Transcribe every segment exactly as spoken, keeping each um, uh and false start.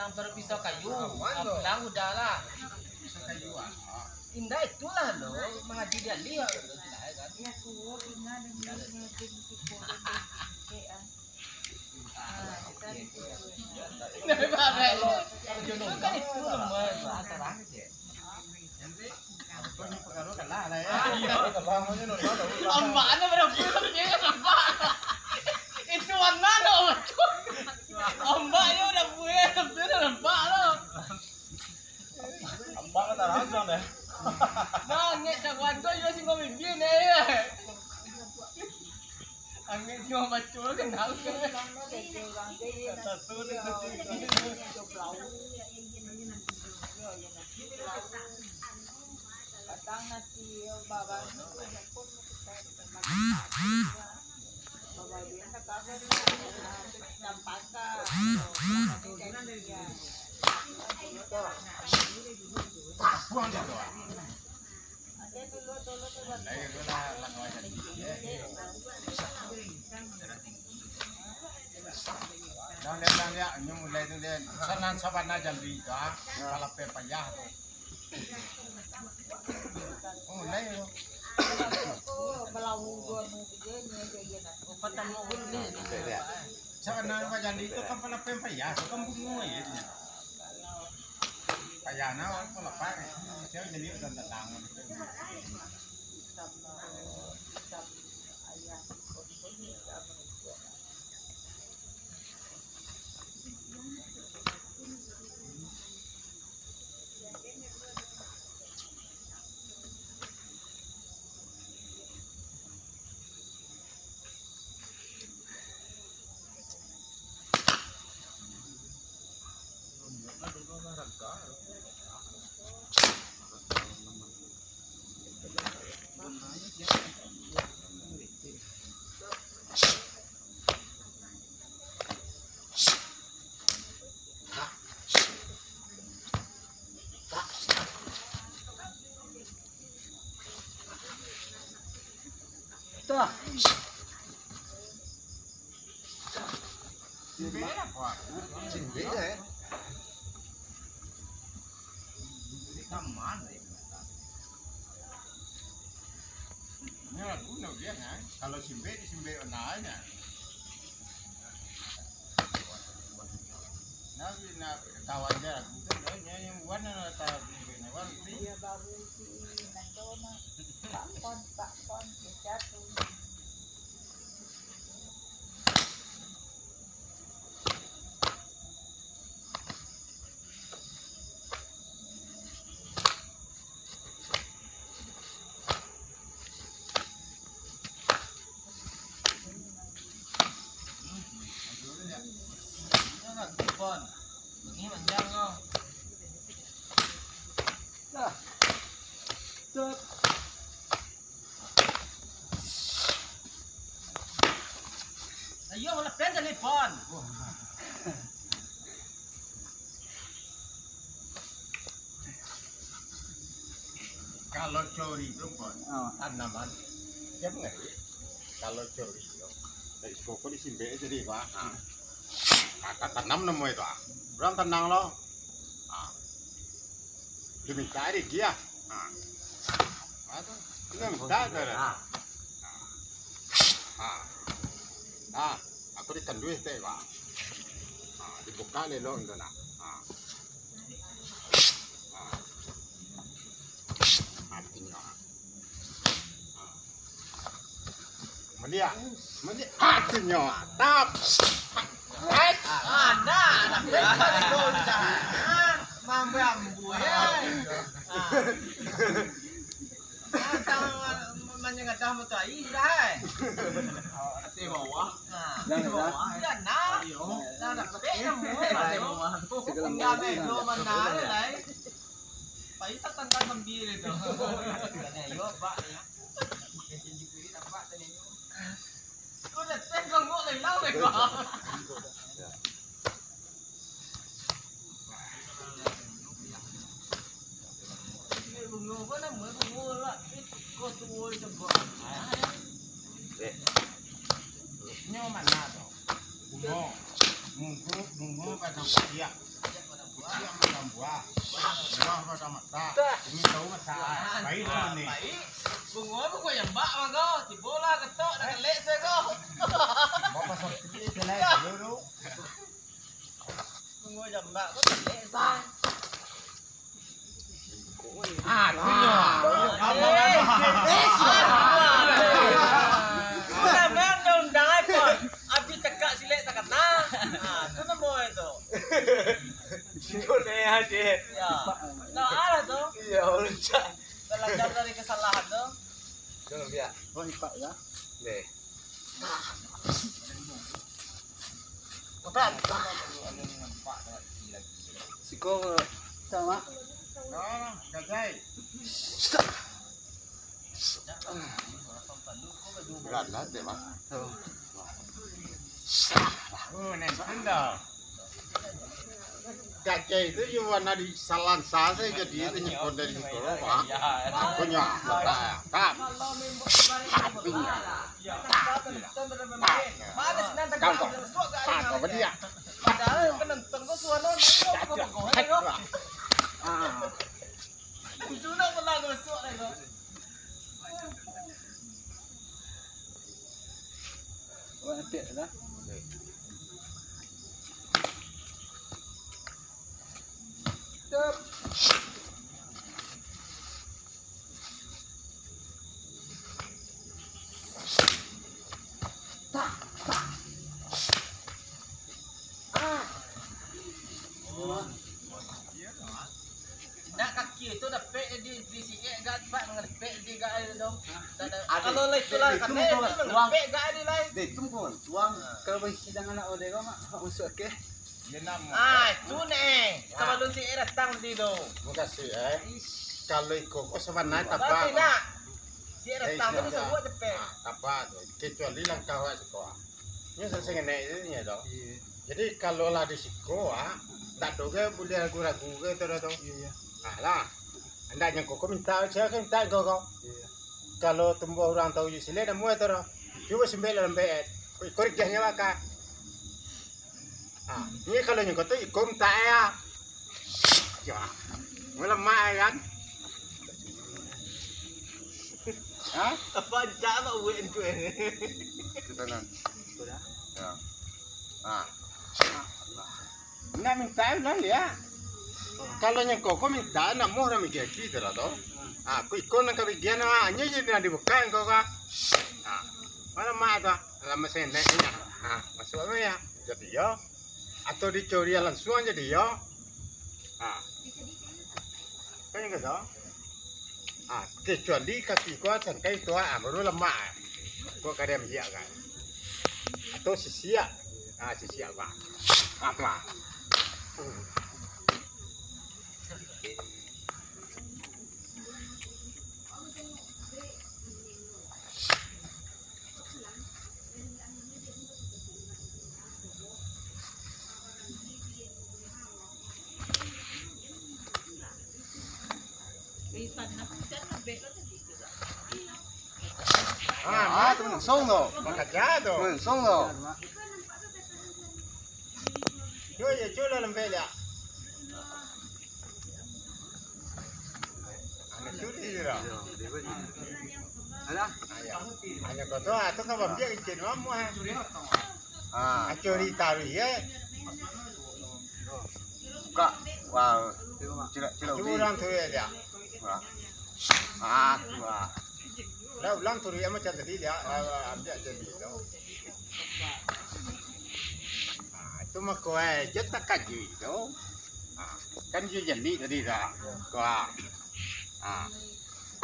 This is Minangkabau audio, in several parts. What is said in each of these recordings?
Yang baru pisau kayu, ah, pulang udah lah. Pisau kayu, ah. Indah itulah lo, mengaji dia lihat lo, itulah, ya kan? Nah, itu kan itu, lemes. Ombaknyo barabuih, tapi nyo nampak. Itu warna no, ombaknyo barabuih, tapi nyo nampak lo. Nampak ka tarang deh. Nah, angek cawan tu, iyo, singgo bibia ni, yo. Angin cuma macul kenal. Buang dia tu. Dah lihat, dah lihat, nyo mulai tu dia. Sanan sabana jambi tu, ah. Kalau pe payah tu. Oh, mulai tu. Sabana jambi tu kan kalau pe payah tu kan bungo aja tu. Payah nah, kalau pe, siapa jadi udah datang. Dah. Cimbik lah, Pak. Cimbik lah, eh. Ini kaman, eh. Ini lagu nak dia, kan? Kalau cimbik, cimbik benar aja. Nah, nah, kawan dia lagu tu, dia nyanyi buat, nah, tak cimbik, nah, baru tu. Dia baru si Nando, nah. Pak Pon, Pak Pon, dia jatuh. Dah. Set. Ayo, malah pen telepon. Kalau cori tu, Bon, oh, tanaman, dia mangari. Kalau cori tu, dari siko ko disimbek jadi, Pak. Ha. Nah, tatanam namo itu, ah. Urang tanang lo. Ha. Diminta ari dia. Ha. Ha, tu. Dia minta tu. Ha. Ha. Ha. Aku dikanduih teh, Pak. Ha, dibuka lelok tu nak. Ha. Ha. Artinyo. Ha. Maliak. Maliak. Artinyo. Tap. Hai. Ada, ada. Mambu-mambu, ya. Ha. Manyangadah motor ai sudah ai. Di bawah. Nah, di bawah. Dah nak. Dah nak. Pek kamu ai. Tinggal main dua mana ai. Pai satangka sambil itu. Yo, Pak, ya. Nampak tadi. Kau dah teh ganggu lelang deh kau. Bungo ko namo bungo lah. Ko tuo di sebuah. Eh. Nyo mana tu? Bungo. Bungo, bungo kacang putiah. Buah macam buah. Buah macam mata. Ini tahu masak. Baik tu ni. Bungo, bungo jambak mangko. Tibolah ketok dah kelek sago. Bapak sakit selai dulu tu. Bungo jambak tu kelek sa. Ah, tu nyo. Abang, abang. Sudah main dah undang ai, Pon. Abih cakak silek takana. Ah, tu namo itu. Siko naik aja. Ya. Nah, alah tu. Iya, uncak. Belajar dari kesalahan tu. Jangan biar. Oh, ipak ya. Deh. Siko sama. Berat lah, Mak. Oh, nen sunda. Gajah itu yo warna di salansa sajo, jadi itu nyekon dari siko, Pak. Punya, tak, tak. Kau, kau. Ah, kau dia. Padahal penonton kau suara naik, kau kau kau. Ah. Itu nak pernah kau masuk dah kau. Wah, epic lah. Tap. Tah, tah. Ah. Nak kaki tu dapek di, di siek gak, Pak, ngelepek di gak tu. Kalau lai tu lah, itu karena itu ngelepek gak di lai. Deh, itu pun, tuang. Kalau bagi sidang anak odeh kau, Mak, masuk ke? Ah, tu neh. Sabalun si E datang tadi tu. Makasih, eh. Kalau iko ko sabananyo tapa. Tapi nak. Si E datang tu bisa buat cepek. Ah, tapa tu. Kecuali langkah awak siko. Nyo sangenek je nyo tu. Iya. Jadi kalau lah di siko, ah, ndak ado ge buliah ragu-ragu ge tu dah tu. Iya, iya. Ah, lah. Andaknyo koko minta, sia ka minta koko. Iya. Kalau tumbuah urang tahu jo silek, namuah tu dah. Cubo sambek lah lambek. Iko rigahnyo baka. Ah, ni kalau nyo kata iko minta ya. Ya. Melemak ya kan? Hah? Apa cak nak buat tu eh? Kita nan. Ya. Ah. Nak minta bilang dia. Kalau nyo koko minta, nak muh dah mikir kita dah tu. Ah, aku iko nang kabigian ah, nyo jadi nang dibuka kau ka. Ah. Melemak tu. Lama senek nya. Ah, masuk apa ya? Jadi ya. Atau dicurian langsuang jadi yo. Ha. Kan gitu. Ha, kecuali kaki ko sangkai tu, ha, baru lamak. Ko ka diambiak kan. Atau sisiak. Ha, sisiak, Pak. Apa? Ah, tu langsung tu. Bakaja tu. Langsung tu. Cuy, ya, cuy lah lembek dia. Anak curi je lah. Alah. Ayo. Ayo kau tu, ah, tu kau ambil izin mamu, eh. Ah, curi taruh, eh. Buka. Wah. Cilak, cilak. Cuba ulang tu ya, dia. Wah. Ah, wah. Dah ulang tu ya macam tadi dia, ah, ambil jadi tu. Ah, itu mah kau, eh, je takajui tu. Ah, kan je jadi tadi dah. Kau, ah. Ah.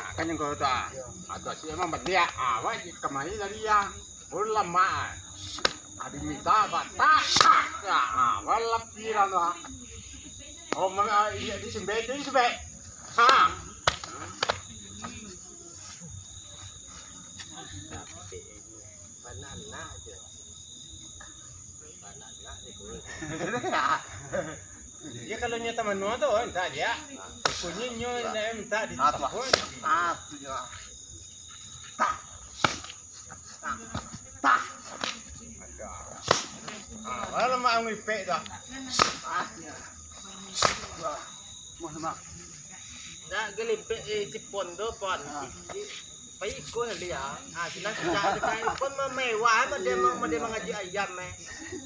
Ah, kan yang kau tu, ah. Ah, tu asyik memang baliak. Ah, wah, kamari tadi ya. Ulama. Adi minta batak. Ya, ah, walaupun lah. Oh, mana, ah, iya, di sembek, di sembek. Ha. Banana aja. Banana itu. Ya, kalau nyata manual tu, minta dia. Punya nyo nak minta di Ah, tu lah. Pun. Ah, tu je lah. Tah. Tah. Tah. Ah, malah mak ngipek dah. Ah, ya. Mak, mak. Nak galipek, eh, si Pon tu, Pon. Ah. Pai iko sali, ah. Ah, sinan cak, cak Pon mah mewah, eh, mode, mode mangaji ayam, eh.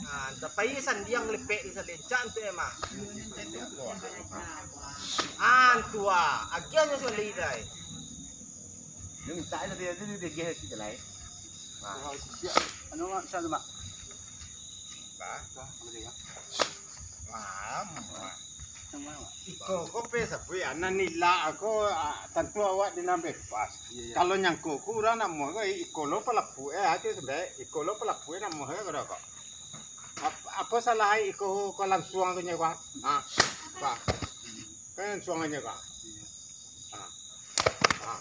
Ah, dah pai sandiang galipek tu sali, cak tu, eh, mah. Ah, tu, ah. Agiah nyo sali, dai. Dia minta aja dia, dia, dia geh sikit lah, eh. Wah. Wah, siap. Anu, Mak, satu, Mak. Bah. Bah, boleh, ya. Wah, Mak. Yang mana, Mak? Iko ko pe sabuik, ah, nan nilak ko, ah, tantu awak di nan bebas. Iya, iya. Kalau nyangko ko urang nak muah ko, iko lo palapu, eh, ati sampai, iko lo palapu, eh, nak muah ko dah kok. Ap-, apo salah iko ko langsuang tu nyo ko? Ha. Ko langsuang nyo ko. Ha. Ha.